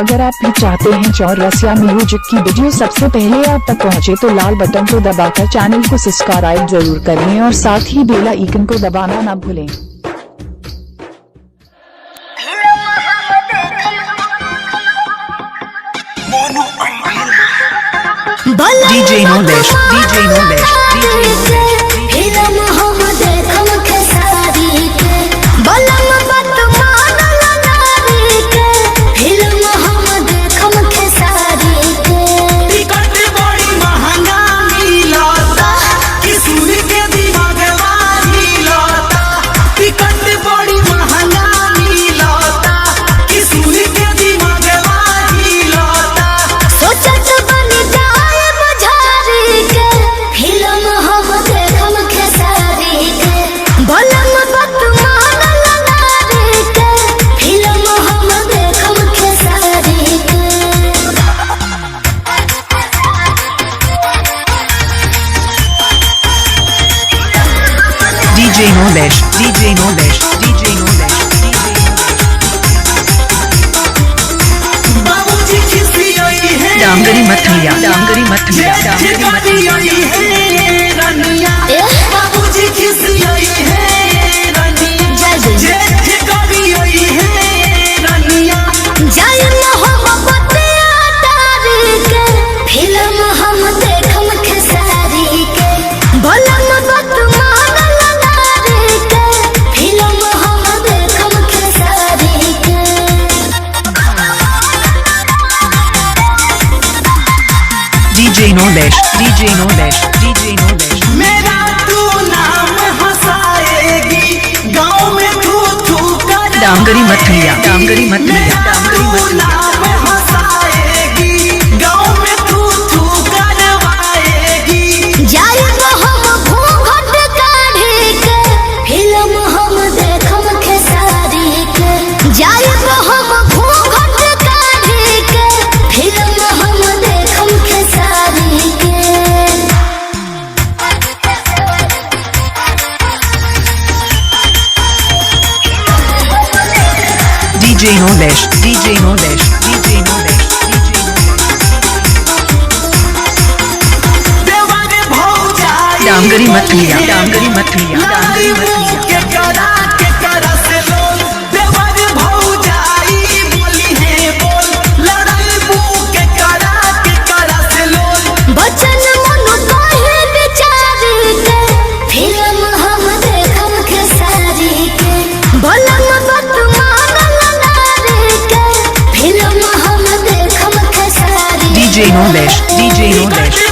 अगर आप भी चाहते हैं चौरसिया म्यूजिक की वीडियो सबसे पहले आप तक पहुंचे तो लाल बटन को दबाकर चैनल को सब्सक्राइब जरूर करें और साथ ही बेल आइकन को दबाना ना भूलें। DJ Knowledge, DJ Knowledge, DJ ticket बड़ी महंगा मिलता कि सुन के दिमागवा हिलता। टिकट बड़ी महंगा मिलता कि सुन के दिमागवा हिलता। सोचत बन जाए मझारी के फिल्म हम देखम खेसारी के बलम बत मानल नारी के फिल्म हम देखम खेसारी के। DJ Knowledge, DJ Knowledge, DJ Knowledge, DJ बाबूजी खिसियई है डांगरी मथलिया, डांगरी मथलिया, डांगरी मथलिया। है रनिया। ए? बाबूजी खिसियई है रनिया। जय जय। जेठ करियई है रनिया। जाय मोहब्बत तारी के फिल्म हम देखम खेसारी के बलम बत मानल नारी के फिल्म हम देखम खेसारी के। DJ Knowledge, DJ Knowledge, DJ Knowledge. मेरा तू नाम हंसाएगी गांव में थू थू कर डांगरी मथलिया, डांगरी मथलिया, मेरा डांगरी तू मथलिया। नाम हंसाएगी गांव में थू थू करवाएगी। जाय हम घूंघट काढ़ी के फिल्म हम देखम खेसारी के जाय हम घूंघट काढ़ी के फिल्म हम देखम खेसारी के। DJ Knowledge, DJ Knowledge, DJ Knowledge, DJ Knowledge. देवर भौजाई डांगरी मथलिया, डांगरी मथलिया, डांगरी लाई मथलिया। मुंह के करा से लोल। देवर भौजाई बोली है बोल लड़ाई मुंह के करा से लोल। बचन मन काहे बेचारी के फिल्म हम देखम खेसारी के बलम बत मानल नारी के फिल्म हम देखम Khesari DJ Knowledge, DJ Knowledge.